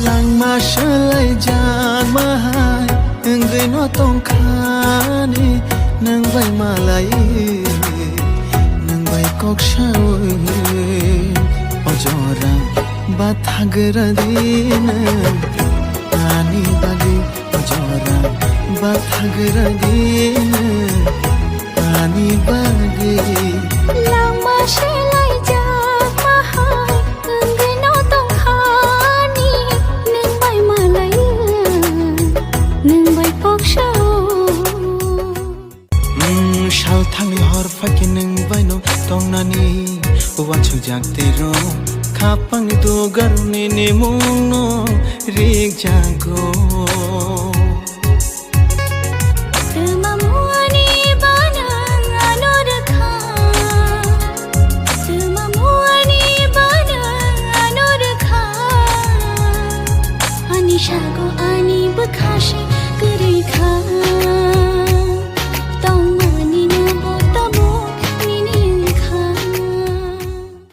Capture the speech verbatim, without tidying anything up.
Langma swlaijakma hai wngwi no tongkhani, nwng bai malai, nwng bai kok sawi. O jora bathagra di nwng ani bagwi, o jora bathagra di nwng ani bagwi. Langma swlaijakma hai wngwi no tongkhani, nwng bai malai, nwng bai kok sao. Mm, sal thangni hor phaikhe nwng bai no tongnani, uansukjak tei rw khapangni dugaroni nimungno rikjago.